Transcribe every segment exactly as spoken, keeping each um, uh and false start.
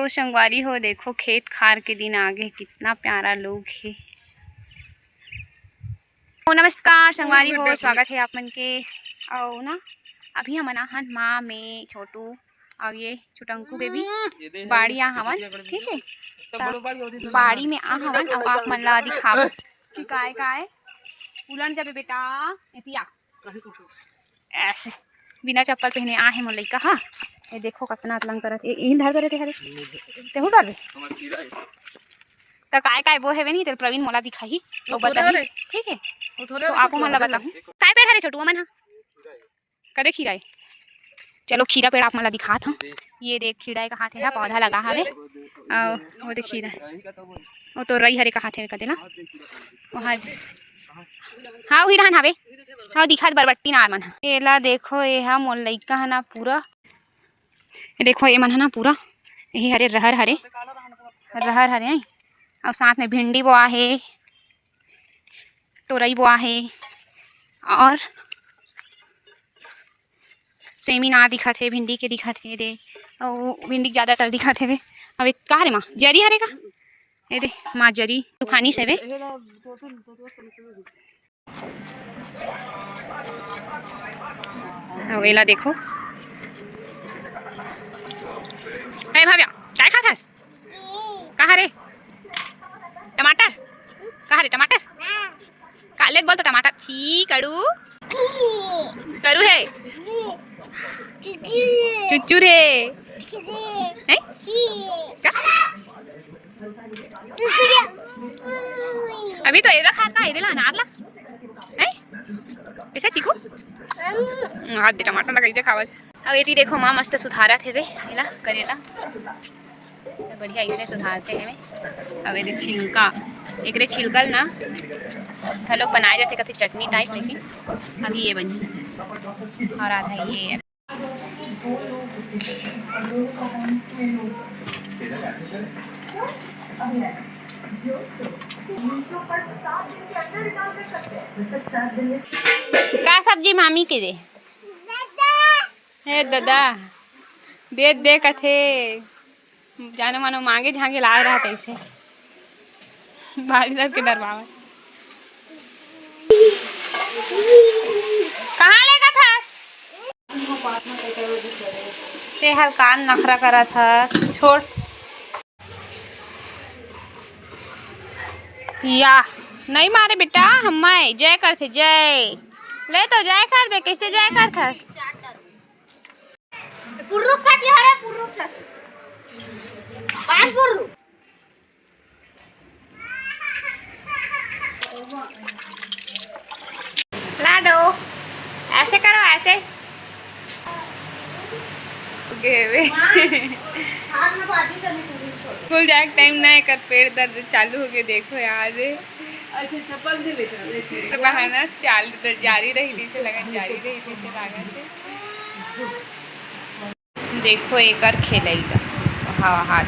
तो संगवारी हो, देखो खेत खार के दिन आगे, कितना प्यारा लोग हे। तो नमस्कार संगवारी हो, स्वागत हे आप मन के। अउ ना, अभी हमन आहन माँ में छोटू अउ ये छोटंकू बेबी बाड़ी आ हवन, ठीक हे। त बाड़ी में आ हवन अउ आप मन ला दिखाब कि काय काय उलन जाबे बेटा, एतिया। ऐसे बिना चप्पल पहने आ हे मोर लइका हा। ये देखो कतना अतलंग करत हे। इहिल धर करे ते हरे। तेहू डरबे। त काय काय बो हेवे नहीं, तेल प्रवीण मोला दिखाही। तो बताही। ठीक हे। तो आपो मन ला बताहूँ। काय पेड़ हरे छोटू मन हा? कदे खीरा हे? चलो खीरा पेड़ आप मन ला दिखात हूँ। ये देख खीरा हे कहाथे हा, पौधा लगा हवे। अउ वो देख खीरा। वो तो रई हरे कहाथे कदे ला। वहाँ हाँ, उही डहान हवे। हाँ, दिखत बरबट्टी नार मन ह। एला देखो, एहा मोर लइका ह ना पूरा, ये देखो, ये मन ह ना पूरा, यही हरे रहर हरे, रहर हरे, अउ साथ में भिंडी बोआ हे, तोरई बोआ हे, अउ सेमी ना दिखत हे, भिंडी के दिखत हे दे, अउ भिंडी ज्यादातर दिखत हे। अउ एक का हरे माँ, जरी हरे का? ये दे, माँ जरी, सुखानी से बे। अउ एला देखो। ए भाव्या, काय खात हस? का हरे? टमाटर? का हरे टमाटर? काले बोल तो टमाटर। छी, कड़ू। करू हे। चुचू रे। हैं? का? अभी तो एला खास का, एला अनार ला। हैं? कैसे चीकू? आज दे टमाटर ला कैसे खावल? अब एती देखो, माँ मस्त सुधारत हेवे एला, करेला। बढ़िया इसने सुधारते हैं। अब ये छिलका, एकरे छिलकल ना घलोक बनाए जाथे कथे चटनी टाइप, लेकिन अभी ये बनी और आधा ये। का सब्जी मामी के दे? हे दादा, दे दे कथे। जानो मानो मांगे झांगे लाए रहा तैसे। बारिश के डरवावत। कहाँ लेगत हस? ते हर कान नखरा करत हस। छोड़। या, नहीं मारे बेटा, हम्मै जय करथे, जय। ले तो जय कर दे, कैसे जय करथस? पुर्रुक साथ ये हरे, पुर्रुक साथ। पाँच पुर्रुक। लाडो, ऐसे करो, ऐसे। गेवे। हाथ में बाजी तनी पूरी छोड़। स्कूल जाए के टाइम ना, एकर पेट दर्द चालू हो गए, देखो यार। अच्छा, चप्पल दे बेटा, देखिए। तो बहाना चाल, जारी रही थी, से लगन जारी रही थी, से लागत है। देखो एकर खेलई ला। हाँ, हाथ।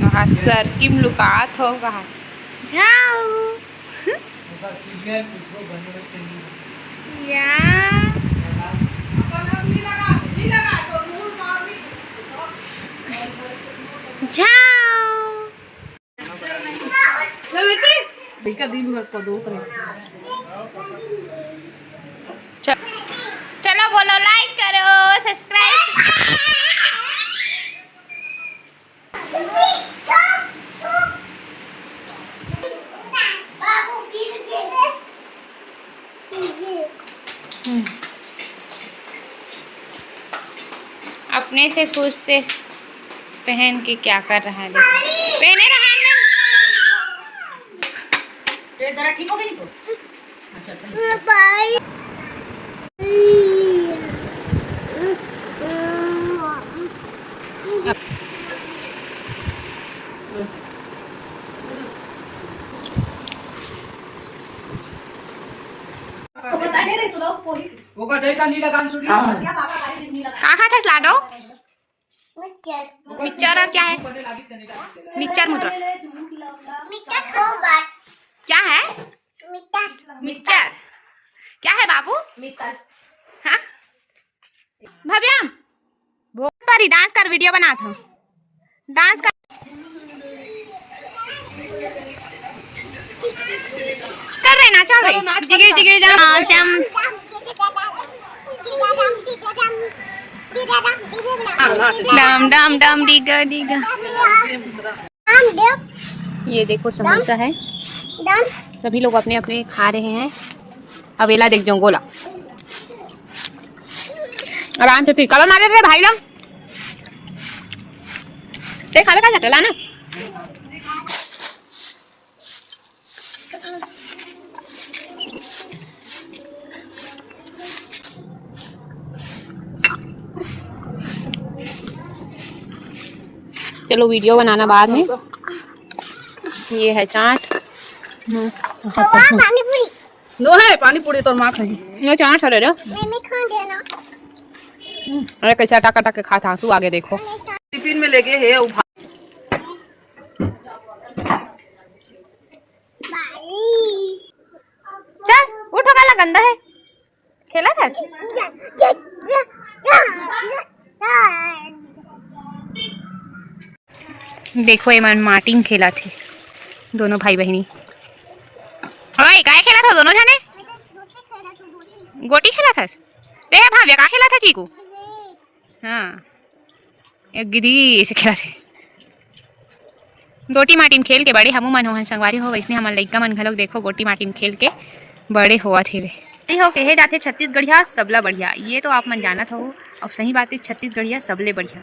कहा सर किम लुकात हो, कहा झाऊ। या। झाऊ। चलो बोलो, like करो, subscribe। अपने से खुद से पहन के क्या कर रहा है, देखो। पहने रहा है ना। पेट दर्द ठीक हो गई नहीं तो? अच्छा, अच्छा। ओकर दही का नीला गान चूड़ी। हाँ। का खात हस लाडो? मिक्सचर। मिक्सचर और क्या है? मिक्सचर मुद्रा। मिक्सचर हो बात। क्या है? मिक्सचर। मिक्सचर। क्या है बाबू? हाँ भव्यम, भोग तोरी डांस कर, वीडियो बनात हो, डांस कर। कर रहे, नाचा भाई। जिगिर जिगिर दम आशम। डम डम डम डिगा डिगा। ये देखो समोसा है, सभी लोग अपने अपने खा रहे हैं। अब एला देख जाऊं गोला, आराम से पी। कलर मारे रे भाई लोग, ते खावे का जाते ला ना। चलो वीडियो बनाना बाद में। ये है चाट। हम्म। पानी पूरी। नो है पानी पूरी, तोर माँ खाई। ये चाट हरे रे। मैं, मैं खा देना। अरे कैसे अटक अटक के खाता, तू आगे देखो। टिफिन में लेके है उठा। चल उठो, काला गंदा है, खेला था। देखो, एमन माटी में खेलत हे, दोनों भाई बहिनी। ओए, काय खेलत हो दोनों झने? गोटी खेलत हस? ए भाव्या, का खेलत हस चीकू? हाँ, एक गिरी ऐसे खेलत हे। गोटी माटी में खेल के बड़े हमू मन होहन संगवारी हो, वैसने हमन लइका मन घलोक देखो गोटी माटी में खेल के बड़े होवत हेवे। सही हो, कहे जाथे छत्तीसगढ़िया सबला बढ़िया, ये तो आप मन जानत हो, अउ सही बात है, छत्तीसगढ़िया सबले बढ़िया।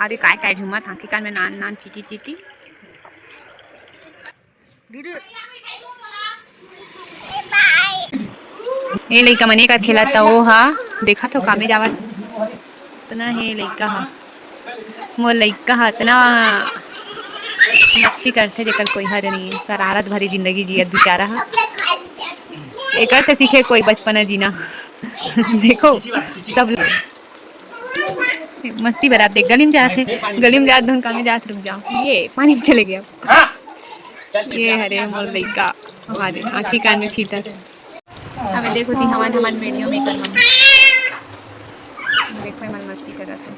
अरे काय काय झूमत, आंखी कान में नान नान चीटी चीटी। ये लइका मन एकर खेलत, त ओ हा देखत हो कामे जावत। इतना हे लइका हा, मोर लइका हा इतना मस्ती करथे जेकर कोई हद नहीं है। शरारत भरी जिंदगी जियत बेचारा हा। एकर से सीखे कोई बचपना जीना। देखो सब मस्ती बरात देख, गली में जात हे, गली में जात धुन कामे जात, रुक जाओ, ये पानी में चले गया। ये हरे मोर लइका, हमारे आँखी कान में छीतर। अबे देखो ती हमन, हमन वीडियो में कर हम। देखो मन मस्ती करत हे।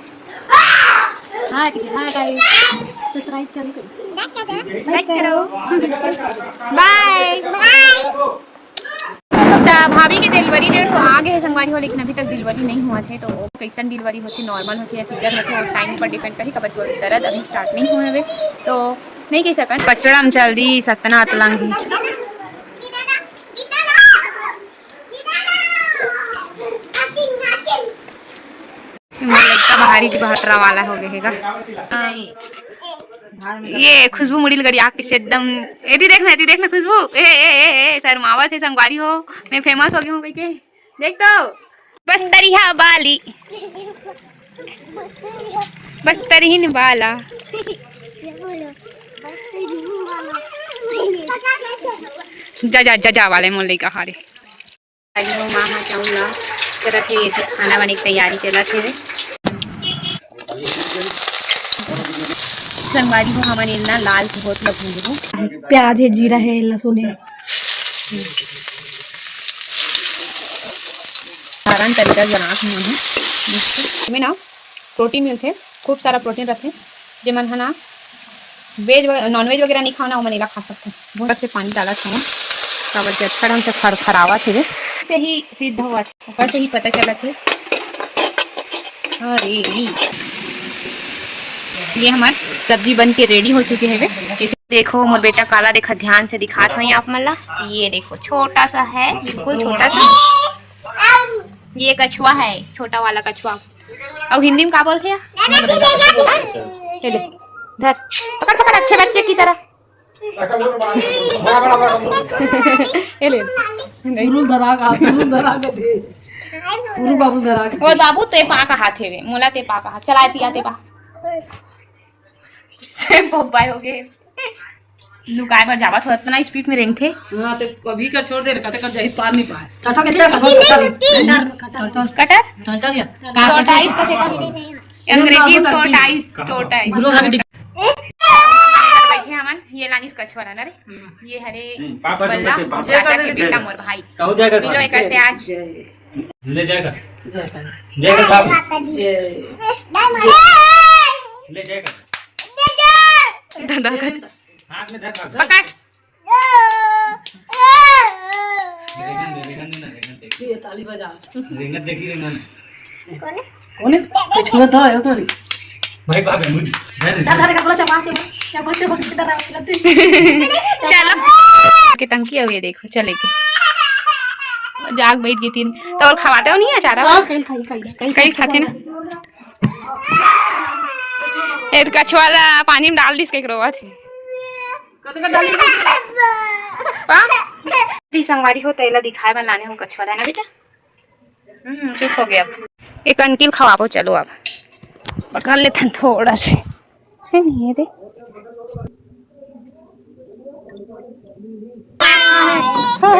हाँ, ठीक है, हाँ, guys। Subscribe करो। Like करो। Bye। त भाभी के delivery date तो आ गए हे संगवारी हो, लेकिन अभी तक delivery नहीं हुआ थे। तो वो कैसन delivery होती, normal होती या cesarean होती, वो time पर depend करही, काबर कि दर्द अभी start नहीं हुए हवे, तो नहीं कह सकन। कचरा में चल दी सतना अतलंग ही। मोर लइका भारी जी बहतरा वाला हो गए हेगा। हाँ। ये खुशबू मुड़ी ल गरिया के से एकदम, एदी देखना, एदी देखना खुशबू, ए, ए, ए, ए, शर्मावत हे संगवारी हो, मैं famous हो गई हूँ कह के। देख तो, बस तरिया बाली, बस तरिहिन बाला। जा, जा, जा, जा वाले मोर लइका हारे। अरे वो माँ हा चाउर ला करत हे, ये सब खाना बने के तैयारी चलत हे। संगवारी हो, हमन इतना लाल घोट ला भूंजबो। प्याज हे, जीरा हे, लहसुन हे। साधारण तरीका से बनात हूँ मैं। इसमें ना प्रोटीन मिलथे, खूब सारा प्रोटीन रथे, जेमन ह ना वेज वग-, नॉनवेज वगैरह नहीं खाओ ना, ओमन एला खा सकथे। बहुत से पानी डालत हवं, काबर के अच्छा ढंग से खरखरावत हे, से ही सिद्ध होवत, ओकर से ही पता चलत हे। अरे, ये हमार सब्जी बन के रेडी हो चुके हवे। देखो, मोर बेटा काला देखा, ध्यान से दिखात हवं आप मन ला। ये देखो, छोटा सा है, बिल्कुल छोटा सा। ये कछुआ है, छोटा वाला कछुआ। अउ हिंदी में का बोलथे या? ये ले, धर, पकड़, पकड़, अच्छे बच्चे की तरह। ये ले। गुरु धरा का, गुरु धरा का दे। गुरु बाबू धरा का। ओ बाबू, ते पा का हाथ हे वे, मोला ते पा का हाथ, चला पिया ते पा। से बब्बाई हो गए। लुकाए बर जावत हो, इतना स्पीड में रेंगथे। हाँ, ते अभी कर छोड़ दे, कते कर जाही पार नहीं पाए। कटहल कैसे कटहल, कटहल? कटहल। कटहल या? का tortoise कथे का? अंग्रेजी में tortoise, tortoise। गुरु धरा का। ये हमन ये लानिस कछुआ ला ना रे। ये हरे हम्म, पापा तो बल्ला, कैसे पापा? चाचा के बेटा मोर भाई। कहूँ जाएगा मिलो खाना? एक से आज। जय। ले जाएगा। जय। जाएगा बाबू। जय। ले जाएगा। दादा का हाथ में धर, धर। पकड़। रेंगन दे, रेंगन दे ना, रेंगन दे। ये ताली बजा। रेंगन देखी, रेंगन। कौन है? कछुआ था, है तो नहीं। भाई, बाप है, मुझे। धर, धर। धर, धर, कपड़ा चपा, चपा, चपा, चपा, चपा, चपा। चलो। के टंकी अउ ये देखो, चले के। जाग बैठ गई तीन। तो और खवाते हो नहीं है चारा? हाँ, कहीं खाई, खाई, कहीं कहीं खाते ना। ए, तो कछुआ ला पानी में डाल दिस, कहीं रोवा थे। कतका डाली? पाप। दी संगवारी हो, तो एला दिखाए बर लाने हो कछुआ ला ना बेटा। हम्म, चुप हो गया अब। एक अंकिल खवाबो, चलो अब। पकड़ लेथन थोड़ा से। है नहीं, ये दे। हो, हो।